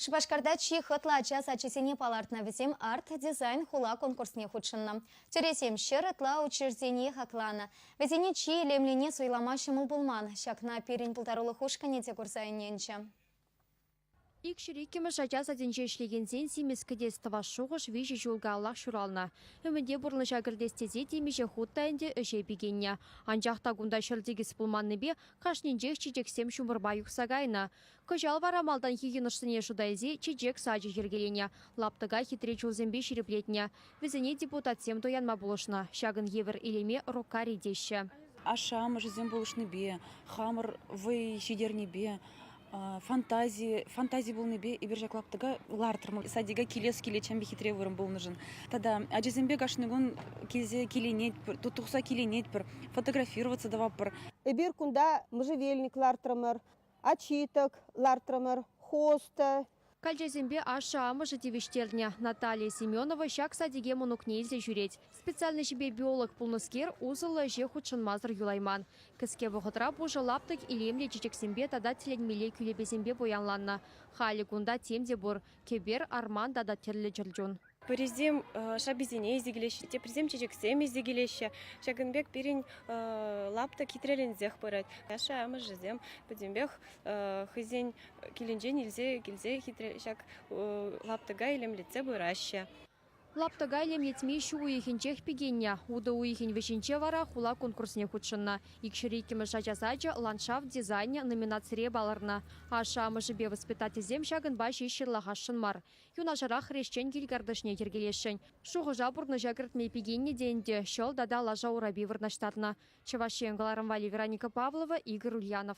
Шупашкарта чи хӑтлӑ ача сачӗсене палӑртнӑ. Вӗсем арт-дизайн хула конкурсне хутшӑннӑ. Тӳресем 100 ытла учреждение хакланӑ. Вӗсене чи илемлине суйлама ҫӑмӑл пулман. Ҫакна пирӗн пултарулӑх ушкӑнӗ те курса ӗненчӗ. 202-мӗш ача садӗнче ӗҫлекенсен симӗс кӗтес тӑвас шухӑш виҫӗ ҫул каяллах ҫуралнӑ. Ӗмӗте пурнӑҫа кӗртес тесе темиҫе хут та ӗнтӗ ӗҫе пикеннӗ. Анчах та кунта ҫӗр тикӗс пулманнипе кашнинчех чечексем ҫумӑрпа юхса кайнӑ. Кӑҫал вара малтанхи йӑнӑшсене шута илсе чечек сачӗ йӗркеленӗ, лаптӑка хитре чулсемпе ҫирӗплетнӗ. Вӗсене депутатсем туянма пулӑшнӑ. Ҫакӑн евӗр илеме рокари теҫҫӗ. Ашшӗ-амӑшӗсем пулӑшнипе, хамӑр вӑй ҫитернипе, фантази, фантази пулнипе эпир ҫак лаптӑка лартрӑмӑр. Садика килес килет ҫемье хитре вырӑн пулнӑшӑн. Тата ачасемпе кашни кун килсе киленетпӗр, тухса киленетпӗр, фотографироваться тӑватпӑр. Эпир кунта можжевельник лартрӑмӑр, очиток лартрӑмӑр, хоста. Калчасемпе ашшӗ-амӑшӗ тивӗҫтернӗ. Наталья Семенова ҫак садике мӑнукне илсе ҫӳрет. Специальноҫӗпе биолог пулнӑскер усӑллӑ ӗҫе хутшӑнмасӑр юлайман. Кӗске вӑхӑтра пушӑ лаптӑк илемлӗ чечексемпе тата тӗлӗнмелле кӳлепесемпе пуянланнӑ. Халӗ кунта тем те пур: кӗпер, арман тата тӗрлӗ чӗрчун. Пӗрисем шаписене илсе килеҫҫӗ, теприсем чечексем илсе килеҫҫӗ. Ҫакӑн пек пирӗн лаптӑк хитреленсех пырать. Ашшӗ-амӑшӗсем пӗтӗмпех хӑйсен килӗнчен илсе килсе хитре ҫак лаптӑка илемлетсе пыраҫҫӗ. Лаптӑка илемлетме ҫу уйӑхӗнчех пикеннӗ. Утӑ уйӑхӗн вӗҫӗнче вара хула конкурсне хутшӑннӑ. 202-мӗш ача сачӗ «Ландшафт дизайнӗ» номинацире палӑрнӑ. Ашшӗ-амӑшӗпе воспитательсем ҫакӑнпа ҫеҫ ҫырлахасшӑн мар. Юнашарах хресчен кил-картишне йӗркелесшӗн. Шухӑша пурнӑҫа кӗртме пикеннӗ те ӗнтӗ ҫӑл тата лаша урапи вырнаҫтарнӑ. Чӑваш Ен кӑларӑм валли Вероника Павлова, Игорь Ульянов.